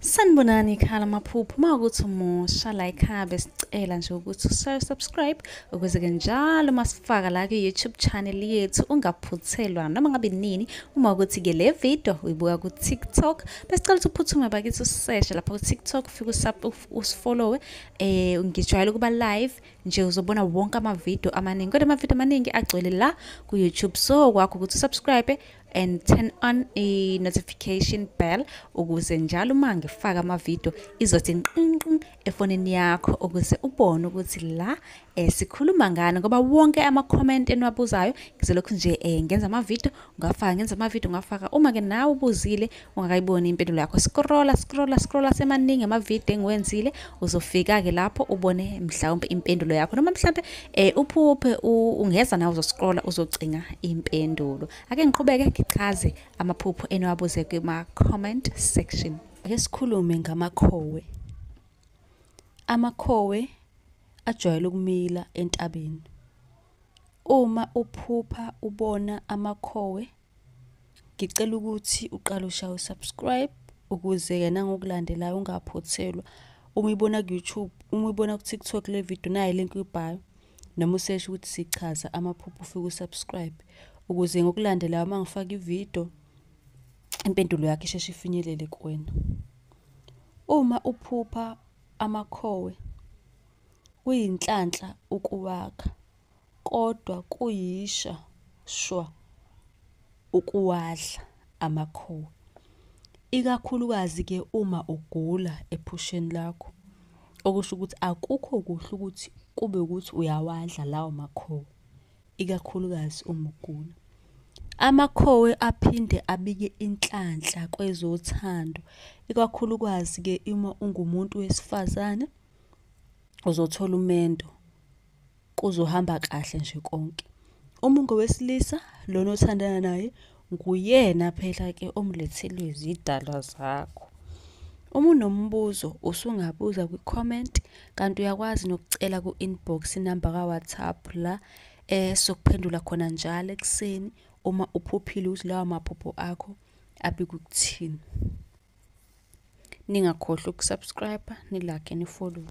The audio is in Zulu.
Sanibonani ekhaya lamaphupho. Uma ukuthi umusha la ekhaya besicela nje ukuthi usubscribe ukuze-ke njalo uma sifaka la kwi-YouTube channel yethu ungaphuthelwa noma ngabe nini. Uma ukuthi-ke le video uyibuka ku-TikTok, besicela ukuthi uphuthume bakithi useshe lapha ku-TikTok, ufike usifollowe. Ngijwayele ukuba live nje, uzobona wonke amavidiyo amaningi, kodwa amavidiyo amaningi agcwele la ku-YouTube. So kwakho ukuthi usubscribe and turn on i-notification bell ukuze njalo uma ngifaka amavidiyo izothi nqinqin efonini yakho, ukuze ubone ukuthi la sikhuluma ngani, ngoba wonke ama-comment eniwabuzayo ngizolokhu nje ngenza amavidiyo ngafaka, ngenza amavidiyo ngafaka. Uma-ke nawe ubuzile ungakayiboni impendulo yakho, scrolla scrolla scrolla, semaningi amavidiyo engiwenzile, uzofika-ke lapho ubone mhlawumbe impendulo yakho, noma mhlawumbe uphuphe ungeza nawe uzoscrolla uzocinga impendulo. Ake ngiqhubeke ngichaze amaphupho eniwabuze kuma-comment section. Ake sikhulume ngamakhowe. Amakhowe ajwayele ukumila entabeni. Uma uphupha ubona amakhowe, ngicela ukuthi uqale ushaye u-subscribe ukuze-ke nangokulandelayo ungaphuthelwa. Uma uyibona ku-YouTube, uma uyibona ku-TikTok le video, nayi i-link kwi-bio, noma useshe ukuthi sichaza amaphupho ufike usubscribe ukuze ngokulandelayo uma ngifaka ividiyo impendulo yakho isheshe ifinyelele kuwena. Uma uphupha amakhowe, kuyinhlanhla ukuwakha, kodwa kuyisha shwa ukuwadla amakhowe, ikakhulukazi-ke uma ugula ephusheni lakho, okusho ukuthi akukho kuhle ukuthi kube ukuthi uyawadla lawo makhowe, ikakhulukazi uma ugula. Amakhowe aphinde abike inhlanhla kwezothando, ikakhulukazi-ke uma ungumuntu wesifazane uzothola umendo, kuzohamba kahle nje konke. Uma ungowesilisa, lona othandana naye nguyena phela-ke omlethele izidalwa zakho. Uma unombuzo usungabuza kwi-comment, kanti uyakwazi nokucela ku-inbox inamba ka-WhatsApp la esokuphendula khona njalo ekuseni uma uphuphile ukuthi lawa maphupho akho abike ukuthini. Ningakhohlwa ukusubscribe, nilike, nifollow.